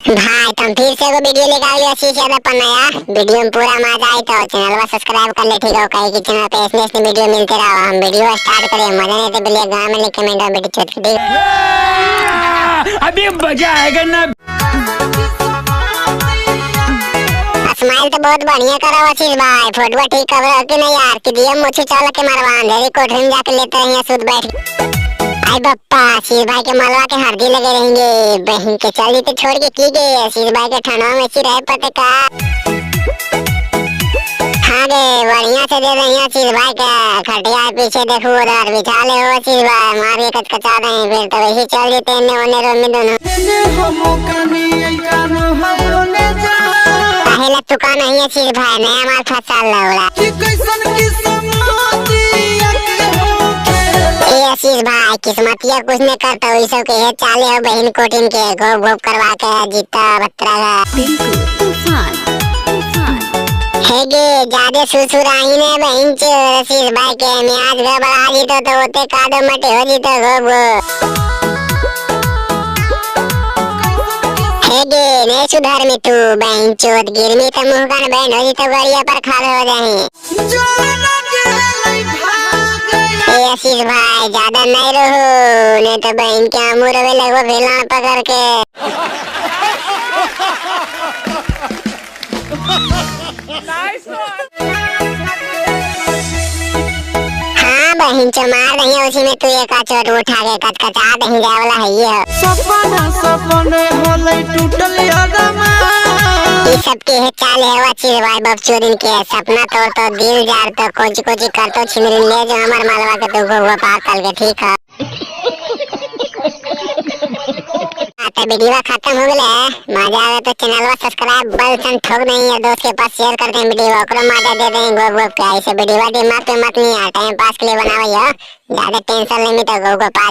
भाई तुम फिर से एगो वीडियो लेके आ आशीष यादव पर नया वीडियो में पूरा मजा आई तो चैनल को सब्सक्राइब कर ले, ठीक हो? कहीं कि चैनल पे ऐसे ऐसे वीडियो मिलते रहो। हम वीडियो स्टार्ट करें, मजा नहीं तो बोलिए गाँव में लिखे में बेटी छोट के अभी मजा आएगा ना। स्माइल तो बहुत बढ़िया करा आशीष भाई, फोटो ठीक कर रहा कि नहीं यार? कि दिया मुझे चल के मरवा अंधेरी कोठरी में जाके लेते रहिए सुत बैठ। आई बप्पा आशीष भाई के मलवा के हरदी लगे रहेंगे, बहन के चल तो छोड़ के की गए आशीष भाई के ठंडा में सी रहे पते का। हाँ गे बढ़िया से दे रही आशीष भाई के खटिया पीछे देखो उधर बिछा ले हो आशीष भाई, मार के कचकचा रहे फिर तो वैसे चल देते हैं ओने रोम में दोनों। पहला तुका नहीं आशीष भाई, नया माल फंसा लौड़ा। ए आशीष भाई किस्मतिया कुछ नहीं करता, वही सब के चाले हो बहन कोटिन के गोप गोप करवा के जीता बत्रा का। तूफान तूफान हे गे ज्यादा सुसुराही ने बहन चे आशीष भाई के मियाज गड़बड़ा जीतो तो होते कादो मटे हो जीतो गोप गोप। हे गे नहीं सुधर में तू बहन चोत गिरमी तो मुंह कान बहन हो जीतो गरिया पर खड़े हो जाही। ए आशीष भाई ज्यादा नहीं रहो नहीं तो बहन के अमूर वे लगो भेलान पकड़ के। हाँ बहन चो मार रही है उसी में तू एक चोट उठा के कचकचा दही जाए वाला है ये। सपना सपने होलै टूटल अरमान। ये सब के है चाल है आशीष भाई बपचोरिन के सपना तोड़ तो दिल जार तो कोची कोची कर तो छिनरी ले जो हमार मालवा के तू गोवा पार तल के, ठीक है? तो वीडियो खत्म हो गया है, मजा आवे तो चैनल को सब्सक्राइब बेल सन ठोक नहीं है दोस्त के पास शेयर कर दें वीडियो ओकरो मजा दे दें गोप गोप के। ऐसे वीडियो दिमाग पे मत नहीं आ, टाइम पास के लिए बनाओ, ज्यादा टेंशन नहीं तो गोप गोप आ।